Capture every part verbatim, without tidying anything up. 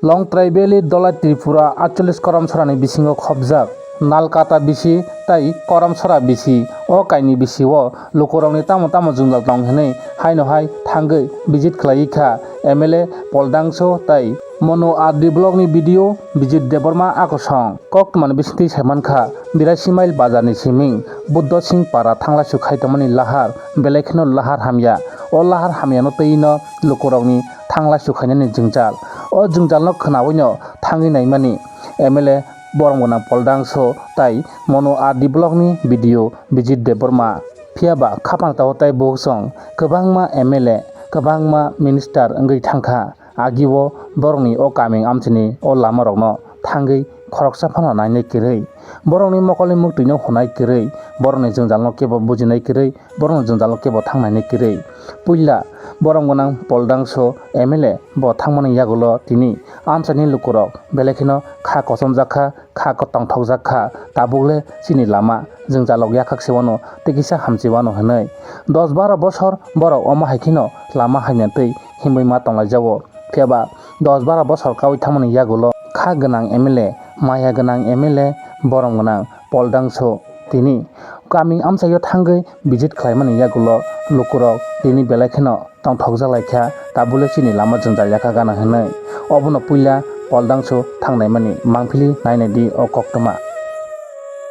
Longtrai Valley Dholai Tripura aatchollish Koramsorani bisingo khopjak Nalkata bisi tai Koramsora bisi. O kaini bisio lukurokni tamo tamo jwngjal tong hwnwi haino hai thangwi visit khlaiwi kha M L A Pol Dangso tai Monu R D blockni B D O Bijit Debbarma akosong. Koktwmani bisingtwi saimankha, Birasi Mile bazarni siming Buddha Singh Para thanglaisu khai tongmani lahar, belai kheno lahar hamya. O lahar hamyano twi no lukurokni thanglaisu khainani jwngjal. O jwngjalno khwnawino thangwi naimani M L A borom gwnang Pol Dangso tai Monu R D blockni B D O Bijit Debbarma. Phiyaba khapang tao tai buksong kwbangma M L A, kwbangma minister wngwi thangkha. Agio borokni o kaming amchini o lamarokno thangwi khoroksa phano nainai kwrwi. Borokni mokolni muktwino hwnai kwrwi, borokni jwngjalno kebo bujinai kwrwi, borokni jwngjalno kebo thangnainai kwrwi. Puila borom gwnang Pol Dangso M L A bo thangmani yagulo tini amchaini lukurok belai kheno kha kochomjak kha, kha tongthokjak kha, tabukle chini lama jwngjal rok yakhak se wano tei kisa hamchi wano hwnwi. Dos baro bosor borok omo hai kheno lama hamya twi himwi ma tonglaijao. Phiyaba dos baro bosor kaui thangmani yagulo kha gwnang M L A, maya gwnang M L A, borom gwnang Pol Dangso tini kaming amchaio thangwi visit khlaimani yagulo lukurok tini belai kheno tongthokjak lai kha, tabule chini lama jwngjal ya kha gana hwnwi. Obono puila Pol Dangso thangnaimani mangphili nainai di o koktwma.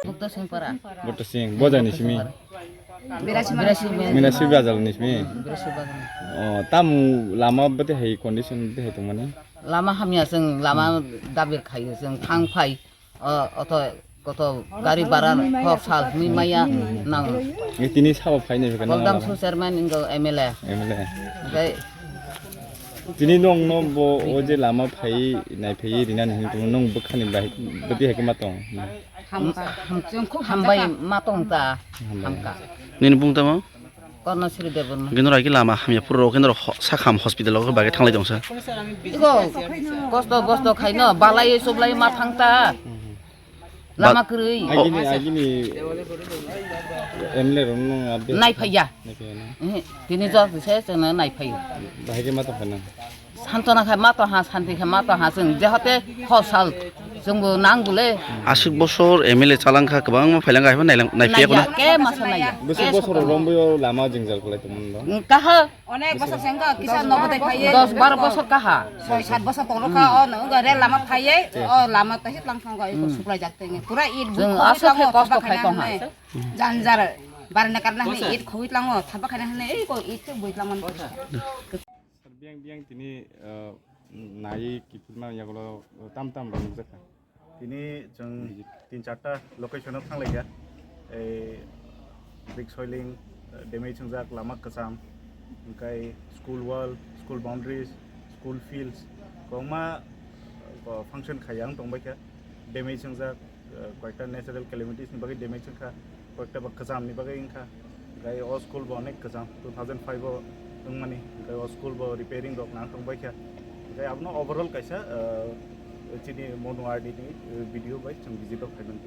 Bukto Singpara. Bukto Sing, bojani simi? Birasi Mile. Birasi Mile. Mina Sibi Ajal ni simi? Birasi Bagan. O, tam lama bete hai condition bete hai tongmani? Lama hamya, chwng lama dabir khaio, chwng thang phai. O, oto koto gari bara hor sal hwnwi maya nang. Nge tini sabo phainai bwkha nang Goldam lama? Su chairman ingo M L A. M L A. Oke. Tini nong no bo o je lama phai nai phai rina ni hwn nong bwkhani bai bwtwi hai ma tong. Hamka. Hambai ma tong ta. Hambai. Hamka. Nini bung tamo? Korno Sri Debbarma. Kendo rai ki lama hamya puro kendo ro ho-, sakham hospital o bagwi thanglai tongsa. Iko kosto bosto khaino balai sublai ma thangta. Lama kwrwi. Agini, agini M L A rok no abde. Nai phaiya. Nai phaiya na. Eh, tini jor se se na nai phaiya. Bahai ke ma tong phana. Santona khai ma tong ha, santi khai ma tong ha, chwng jehote hosal chwngbo nang bole. Aswk bosor M L A chalangkha, kwbangma phailangkha, haibo nailang-, naiphiya khuna. Naiya, ke masa naiya. Bwswk bosor rombo lama jwngjal khlai tongmani bo. Kaha. Onek bosor sengko kisa nobo de phaiye. Dos baro bosor kaha. Soi sat bosor tong rokha, o no ga rel lama phaiye, o lama to hit lang thang ga, iko suklai jak tenge. Pura it chwng aswk khe kosto khai tong ha. Janjar barna karna hne it khoi tlango, thaba khaina hne ei ko it khe boi tlang man. Sir, biyang, biyang tini, eh, nai kiphilma yagulo tam tam rok nukjakha. Tini chwng tin charta location o thanglaikha. Ei brick soiling, eh, damage wngjak, lama kwcham, hwnkhe school wall, school boundaries, school fields, kwbangma, eh, function khaiya wng tongbaikha. Damage wngjak, eh, koyekta natural calamities ni bagwi damage wngkha, koyekta ba kwcham ni bagwi wngkha. Hwnkhe o school bo onek kwcham, two thousand five o wngmani, hwnkhe o school bo repairing rok nang tongbaikha. Hwnkhe abono overall kaisa, eh, chini Monu R D ni, eh, B D O bai chwng visit o phaimani.